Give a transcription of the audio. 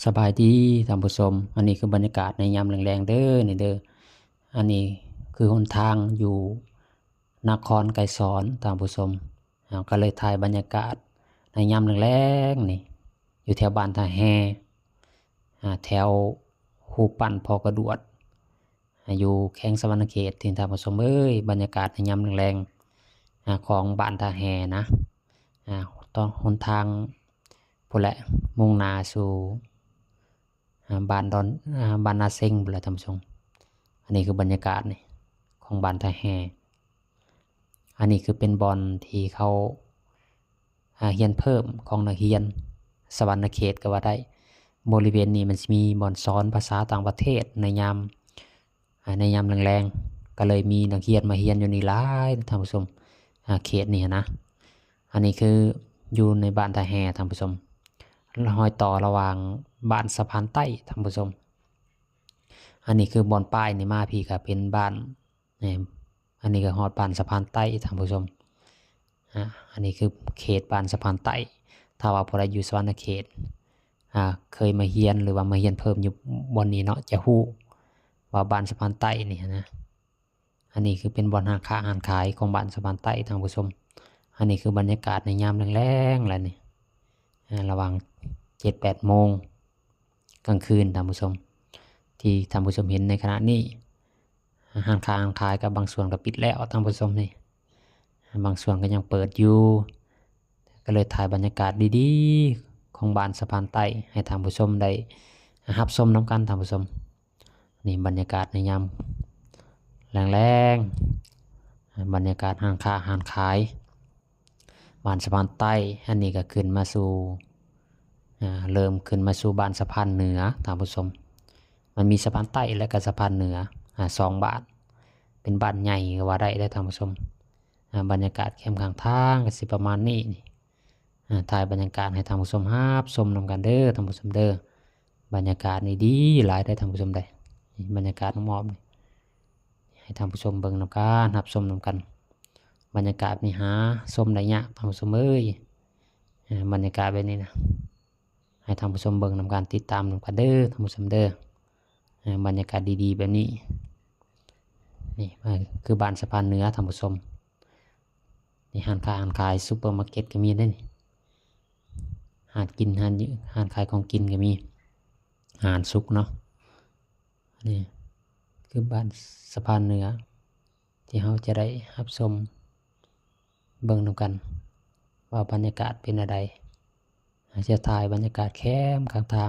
ສະບາຍດີທ່ານຜູ້ຊົມ, ອັນນີ້ຄືບັນຍາກາດໃນຍາມແລງໆເດີ ນີ້ເດີ. ອັນນີ້ຄືຫົນທາງຢູ່ນະຄອນໄກສອນທ່ານຜູ້ຊົມ. ເຮົາກໍເລີຍຖ່າຍບັນຍາກາດໃນຍາມແລງໆນີ້ ຢູ່ແຖວບ້ານທ່າແຮ່ ອາ ແຖວຮູບປັ້ນພໍ່ກະດວດ ອາ ຢູ່ແຂວງສະຫວັນນະເຂດ. ທີ່ທ່ານຜູ້ຊົມເອີຍ, ບັນຍາກາດໃນຍາມແລງໆ ອາ ຂອງບ້ານທ່າແຮ່ນະ ອາ ຕອນຫົນທາງພຸ້ນແຫຼະ ມຸ່ງໜ້າສູ່ ອາ ບ້ານດອນ ອາ ບ້ານນາເຊັງພຸ້ນແຫຼະທ່ານຜູ້ຊົມ. ອັນນີ້ຄືບັນຍາກາດນີ້ຂອງບ້ານທ່າແຮ່. ອັນນີ້ຄືເປັນບ່ອນທີ່ເຂົາ ອາ ຮຽນເພີ່ມຂອງນັກຮຽນສະຫວັນນະເຂດກໍວ່າໄດ້. ບໍລິເວນນີ້ມັນຊິມີບ່ອນສອນພາສາຕ່າງປະເທດໃນຍາມ ອາ ໃນຍາມແລງໆ ກໍເລີຍມີນັກຮຽນມາຮຽນຢູ່ນີ້ຫຼາຍທ່ານຜູ້ຊົມ. ອາ ເຂດນີ້ນະ ອັນນີ້ຄືຢູ່ໃນບ້ານທ່າແຮ່ທ່ານຜູ້ຊົມ, ຮອຍຕໍ່ລະຫວ່າງບ້ານສະພານໃຕ້ທ່ານຜູ້ຊົມ. ອັນນີ້ຄືບ່ອນປ້າຍນີ້ມາພີ້ກໍເປັນບ້ານ ນີ້ ອັນນີ້ກໍຮອດບ້ານສະພານໃຕ້ທ່ານຜູ້ຊົມ. ອາ ອັນນີ້ຄືເຂດບ້ານສະພານໃຕ້. ຖ້າວ່າຜູ້ໃດຢູ່ສະຫວັນນະເຂດ ອາ ເຄີຍມາຮຽນ ຫຼືວ່າມາຮຽນເພີ່ມຢູ່ບ່ອນນີ້ເນາະ ຈະຮູ້ວ່າບ້ານສະພານໃຕ້ນີ້ນະ. ອັນນີ້ຄືເປັນບ່ອນຮ້ານຄ້າຮ້ານຂາຍຂອງບ້ານສະພານໃຕ້ທ່ານຜູ້ຊົມ. ອັນນີ້ຄືບັນຍາກາດໃນຍາມແລງໆແຫຼະນີ້ ອາ ລະຫວ່າງເຈັດແປດໂມງກາງຄືນທ່ານຜູ້ຊົມ ທີ່ທ່ານຜູ້ຊົມເຫັນໃນຂະນະນີ້. ຮ້ານຄ້າຮ້ານຂາຍກໍບາງສ່ວນກໍປິດແລ້ວທ່ານຜູ້ຊົມນີ້, ບາງສ່ວນກໍຍັງເປີດຢູ່. ກໍເລີຍຖ່າຍບັນຍາກາດດີໆຂອງບ້ານສະພານໃຕ້ໃຫ້ທ່ານຜູ້ຊົມໄດ້ຮັບຊົມນຳກັນທ່ານຜູ້ຊົມ. ນີ້ບັນຍາກາດໃນຍາມແລງໆ ບັນຍາກາດຮ້ານຄ້າຮ້ານຂາຍ ບ້ານສະພານໃຕ້. ອັນນີ້ກໍຂຶ້ນມາສູ່ ອາ ເລີ່ມຂຶ້ນມາສູ່ບ້ານສະພານເໜືອທ່ານຜູ້ຊົມ. ມັນມີສະພານໃຕ້ ແລະ ກໍສະພານເໜືອ ອາ ສອງບ້ານ, ເປັນບ້ານໃຫຍ່ກໍວ່າໄດ້ເດີທ່ານຜູ້ຊົມ. ອາ ບັນຍາກາດແຄມຂ້າງທາງກໍຊິປະມານນີ້. ອາ ຖ່າຍບັນຍາກາດໃຫ້ທ່ານຜູ້ຊົມຮັບຊົມນຳກັນເດີທ່ານຜູ້ຊົມເດີ. ບັນຍາກາດນີ້ດີຫຼາຍເດີທ່ານຜູ້ຊົມເດີ. ນີ້ບັນຍາກາດອ້ອມໆນີ້ ໃຫ້ທ່ານຜູ້ຊົມເບິ່ງນຳກັນ ຮັບຊົມນຳກັນ. ບັນຍາກາດນີ້ຫາຊົມໄດ້ຍາກທ່ານຜູ້ຊົມເອີຍ. ອາ ບັນຍາກາດແບບນີ້ນະ ໃຫ້ທ່ານຜູ້ຊົມເບິ່ງນຳກັນ ຕິດຕາມນຳກັນເດີທ່ານຜູ້ຊົມເດີ. ອາ ບັນຍາກາດດີໆແບບນີ້. ນີ້ ອາ ຄືບ້ານສະພານເໜືອທ່ານຜູ້ຊົມ. ນີ້ຮ້ານຄ້າຮ້ານຂາຍ ຊຸບເປີມາເກັດກໍມີເດ້ນີ້, ຮ້ານກິນ ຮ້ານ ຮ້ານຂາຍຂອງກິນກໍມີ, ອາຫານສຸກເນາະ. ນີ້ຄືບ້ານສະພານເໜືອ ທີ່ເຮົາຈະໄດ້ຮັບຊົມເບິ່ງນຳກັນວ່າບັນຍາກາດເປັນແນວໃດ. ຈະຖ່າຍບັນຍາກາດແຄມຂ້າງທາງ